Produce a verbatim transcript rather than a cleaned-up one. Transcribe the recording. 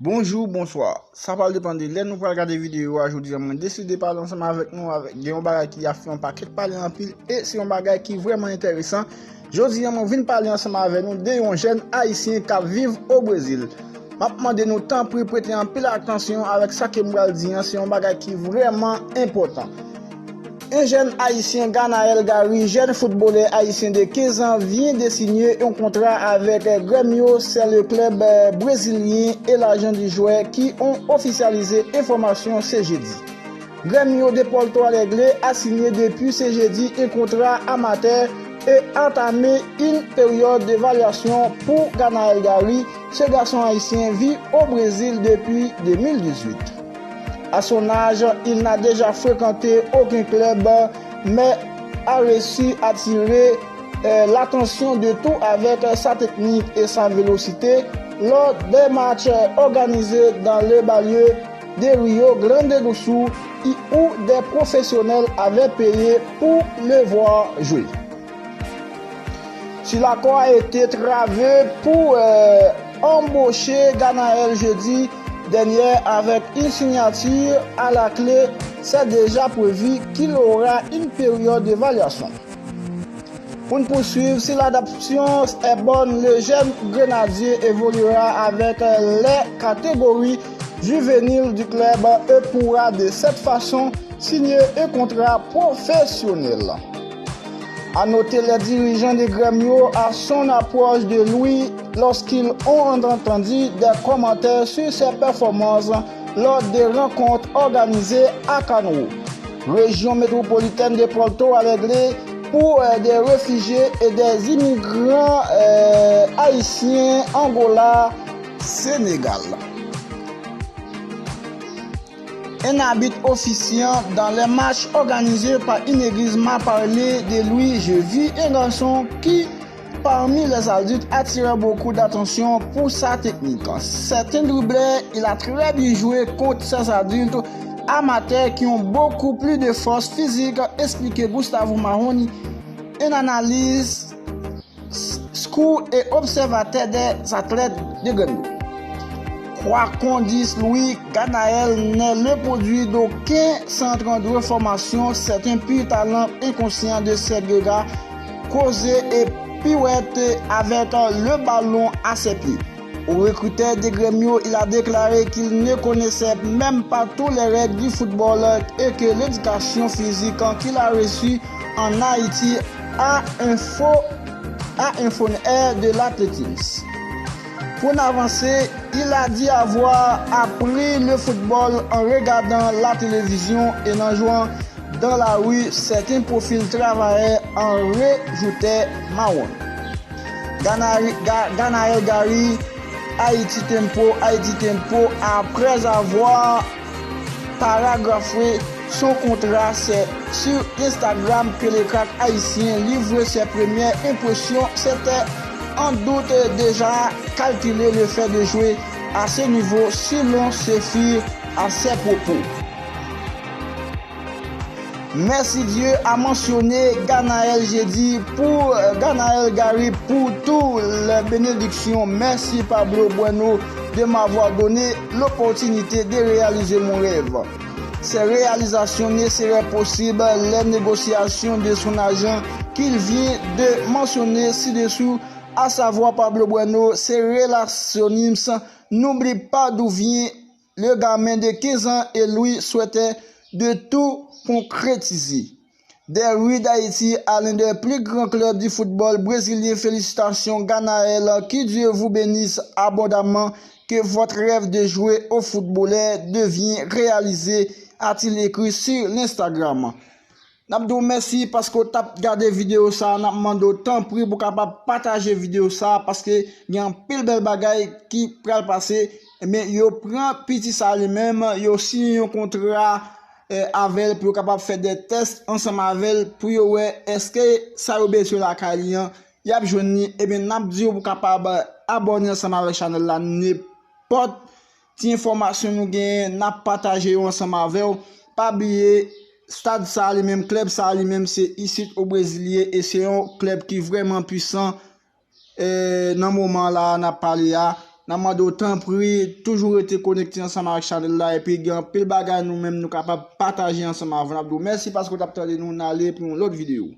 Bonjou, bonswa. Sa pral depann de lè nou pral gade videyo a. Jodi a, mwen deside pale ansanm avèk nou, avèk, gen yon bagay ki ap fè yon pakèt pale anpil, e se yon bagay ki vrèman enteresan. Jodi a, mwen vin pale ansanm avèk nou de yon jèn ayisyen k ap viv o Brezil. M ap mande nou tanpri prete anpil atansyon avèk sa ke m pral di an, se yon bagay ki vrèman enpòtan. Un jeune haïtien, Ganaël Gary, jeune footballeur haïtien de quinze ans, vient de signer un contrat avec Grêmio. C'est le club, euh, brésilien et l'agent du joueur qui ont officialisé l'information ce jeudi. Grêmio de Porto Alegre a signé depuis ce jeudi un contrat amateur et entamé une période d'évaluation pour Ganaël Gary. Ce garçon haïtien vit au Brésil depuis deux mille dix-huit. À son âge, il n'a déjà fréquenté aucun club, mais a réussi à attirer, euh, l'attention de tout avec sa technique et sa vélocité lors des matchs organisés dans le banlieue de Rio Grande do Sul, où des professionnels avaient payé pour le voir jouer. Si l'accord a été trouvé pour, euh, embaucher Ganaël jeudi dernier avec une signature à la clé, c'est déjà prévu qu'il aura une période d'évaluation. Pour nous poursuivre, si l'adaptation est bonne, le jeune Grenadien évoluera avec, euh, les catégories juvéniles du club et pourra de cette façon signer un contrat professionnel. À noter, les dirigeants de Grêmio à son approche de lui lorsqu'ils ont entendu des commentaires sur ses performances lors des rencontres organisées à Cano, région métropolitaine de Porto Alegre, pour, euh, des réfugiés et des immigrants, euh, haïtiens, Angola, Sénégal. Un arbitre officiant dans les matchs organisés par une église m'a parlé de lui. Je vis un garçon qui, parmi les adultes, attire beaucoup d'attention pour sa technique. C'est un dribbleur, il a très bien joué contre ces adultes amateurs qui ont beaucoup plus de force physique, expliquait Gustavo Mahoney, un analyste, scout et observateur des athlètes de Grêmio. Quoi qu'on dise, lui, Ganaël n'est le produit d'aucun centre de formation. C'est un pur talent inconscient de ses regards, causé et pirouette avec le ballon à ses pieds. Au recruteur de Grêmio, il a déclaré qu'il ne connaissait même pas toutes les règles du football et que l'éducation physique qu'il a reçue en Haïti a un faux, a un faux air de l'athlétisme. Pour avancer, il a dit avoir appris le football en regardant la télévision et en jouant dans la rue. C'est un profil travailleur, en rajoutait Mahoney. Ganaël Gary, Haiti Tempo, Haiti Tempo, après avoir paragraphié son contrat, c'est sur Instagram que le crack haïtien livre ses premières impressions. C'était en doute déjà calculé le fait de jouer à ce niveau si l'on se fie à ses propos. Merci Dieu a mentionné Ganaël jeudi pour, euh, Ganaël Gary pour toutes les bénédictions. Merci Pablo Bueno de m'avoir donné l'opportunité de réaliser mon rêve. Ces réalisations ne seraient possibles les négociations de son agent qu'il vient de mentionner ci-dessous, à savoir Pablo Bueno, ses relationnistes. N'oublie pas d'où vient le gamin de quinze ans et lui souhaiter de tout concrétiser. Des rues d'Haïti à l'un des plus grands clubs du football brésilien, félicitations Ganaël, que Dieu vous bénisse abondamment, que votre rêve de jouer au footballeur devient réalisé, a-t-il écrit sur l'Instagram. N ap di w mèsi paske w t ap gade videyo sa a. N ap mande w tanpri pou w kapab pataje videyo sa a, paske gen anpil bèl bagay ki pral pase. Ebyen, yo pran piti sa a li menm, yo siyen yon kontra, eh, avè l pou yo kapab fè de tès ansanm avè l pou yo wè èske sa yo bezwen lakay li an, y ap jwenn li. Ebyen, n ap di w pou w kapab abòne ansanm avèk chanèl la. Nenpòt ti enfòmasyon nou genyen, n ap pataje yo ansanm avè w. Pa bliye, stad sa a li menm, klèb sa a li menm, se isit o Brezil ye, e se yon klèb ki vrèman pwisan, eh, nan moman la a n ap pale a. N ap mande w tanpri, toujou rete konekte ansanm avèk chanèl la, epi gen anpil bagay nou menm nou kapab pataje ansanm avè w. N ap di w mèsi paske w t ap tande nou, n ale pou yon lòt videyo.